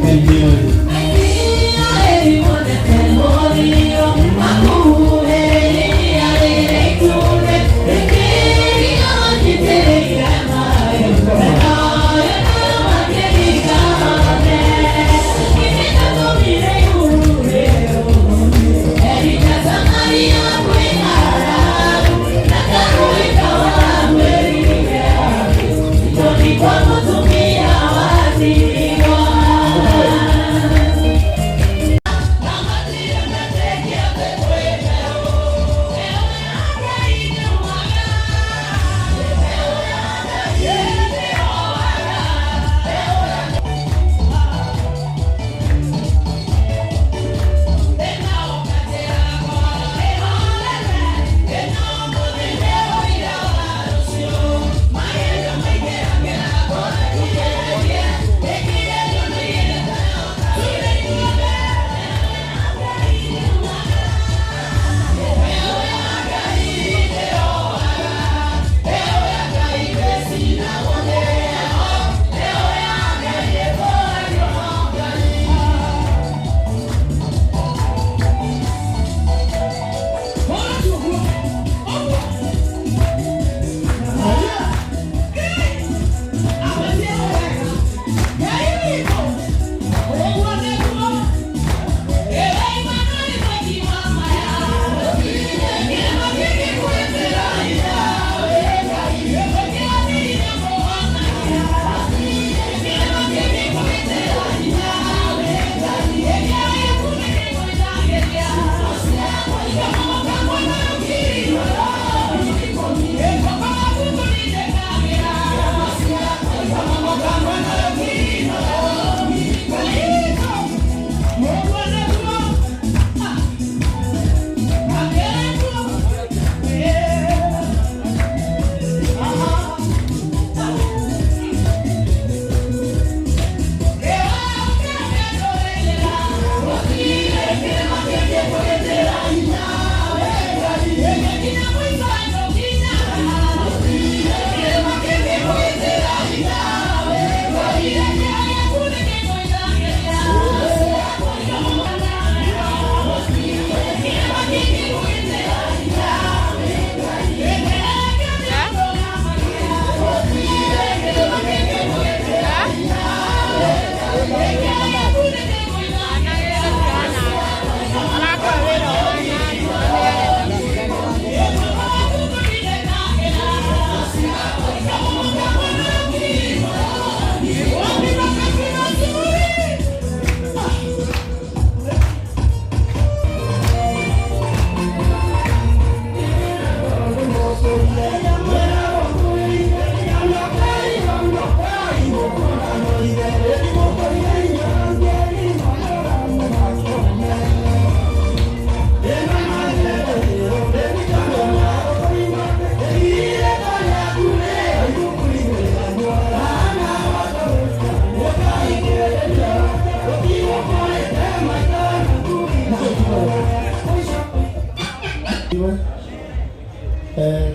Ngai nĩ oĩ.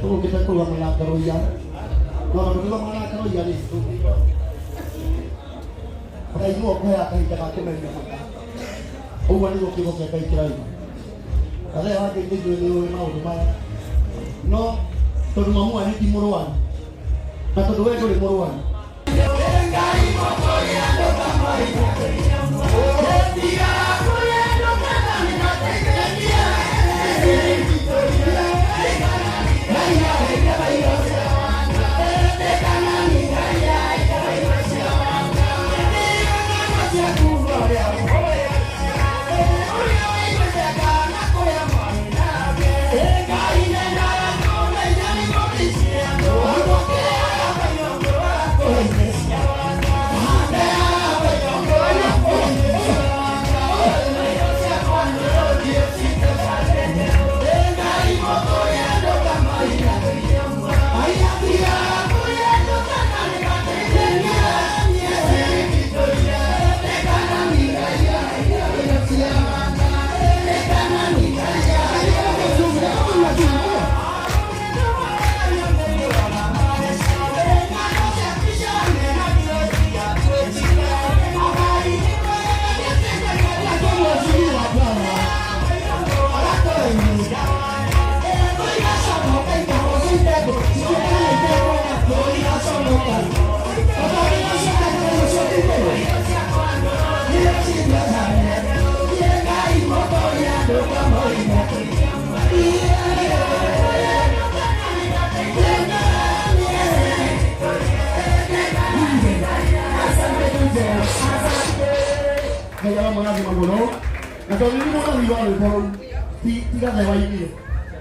Tũgũkĩte kũrũgama na ngaroia no na tũkĩrũgama na ngaroia rĩ, Ngai nĩwe ũkũheaga kahinda ga kũmeria mata. Ũguo nĩguo kiugo kĩa Ngai kĩroiga. Gathee wa Ngai nĩ nĩ ũĩ maũndũ maya, no tondũ mamu wanyu ti mũrwaru na tondũ we ndũrĩ mũrwaru. Ngai aramũrathima mũno. Na tondũ nĩ mũrathi wa rwĩmbo rũu, ti ti Gathe wainire,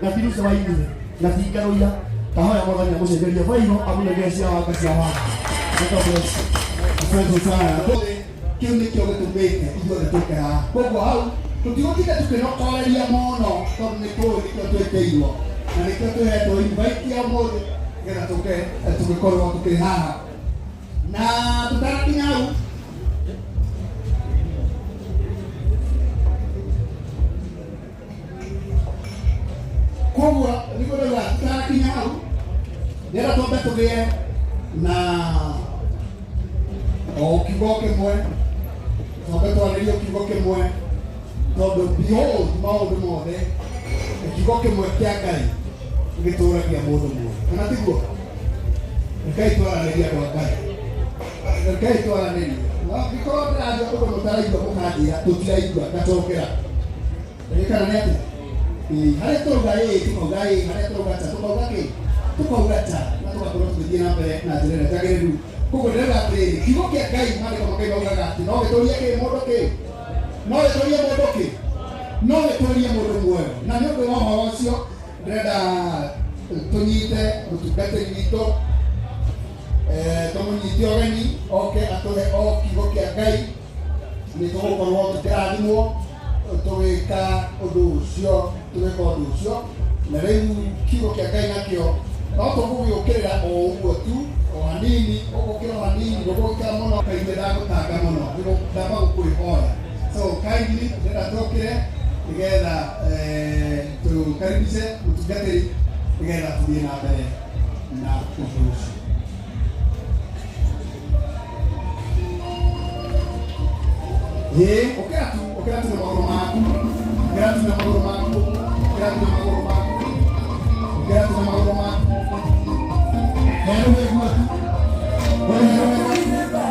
na ti Lucy wainire, na ti Ngarũiya. Ndahoya Mwathani amũcenjerie bairo, amũnengere cia wanga cia wanga. May God bless you. Asante sana. Kĩu nĩkĩo gĩtũmĩte ithuothe tũke haha. Koguo hau tũtigũtinda tũkĩnokoreria mũno tondũ nĩ tũĩ nĩkĩo twĩtĩirwo na nĩkĩo tũhetwo invite ya ũmũthĩ nĩgetha tũke tũgĩkorwo tũkĩrĩ haha. Na tũtanakinya hau koguo nĩguo ndauga tũtanakinya hau nĩgetha twambe tũgĩe na o kiugo kĩmwe twambe twarĩrie kiugo kĩmwe tondũ behold maũndũ mothe kiugo kĩmwe kĩa Ngai gĩtũragia mũndũ muoyo kana tiguo rekei twaranĩrie andũ a Ngai rekei twaranĩrie angĩkorwo ndĩraria ũndũ mũtaraigua mũkanjĩra tũtiraigua ngacokera kana nĩ atĩa Ĩĩ, harĩa tũrauga ĩĩ tũkauga ĩĩ harĩa tũrauga ta tũkauga kĩ tũkauga ta na tũgakorwo tũgĩthiĩ na mbere na njĩra ĩrĩa njagĩrĩru koguo ndĩrauga atĩrĩrĩ kiugo kĩa Ngai maandĩko ma Ngai maugaga atĩ no gĩtũrie kĩ mũndũ kĩ no gĩtũrie mũndũ kĩ no gĩtũrie mũndũ muoyo na nĩ ũndũ wa ũhoro ũcio ndĩrenda tũnyite mũtungatĩri witũ tũmũnyite ũgeni oke atũhe o kiugo kĩa Ngai nĩ tũgũkorwo tũkĩrathimwo tũgĩka ũndũ ũcio tũgĩka ũndũ ũcio na rĩu kiugo kĩa Ngai nakĩo no tũgũgĩũkĩrĩra o ũguo tu o hanini ũgũkĩra o hanini ndũgũgĩkĩra mũno kaingĩ ndagũtanga mũno ndamba gũkwĩhoya so kindly ndĩrenda tũkĩre nĩgetha tũkaribishe mũtungatĩri nĩgetha tũthiĩ na mbere na ũndũ ũcio. Ĩĩ, ũkĩra tu, ũkĩra tu na magũrũ maku, ũkĩra tu na magũrũ maku, ũkĩra tu na magũrũ maku, ũkĩra tu na magũrũ maku. Herũ wĩguo tu, we herũ wĩguo.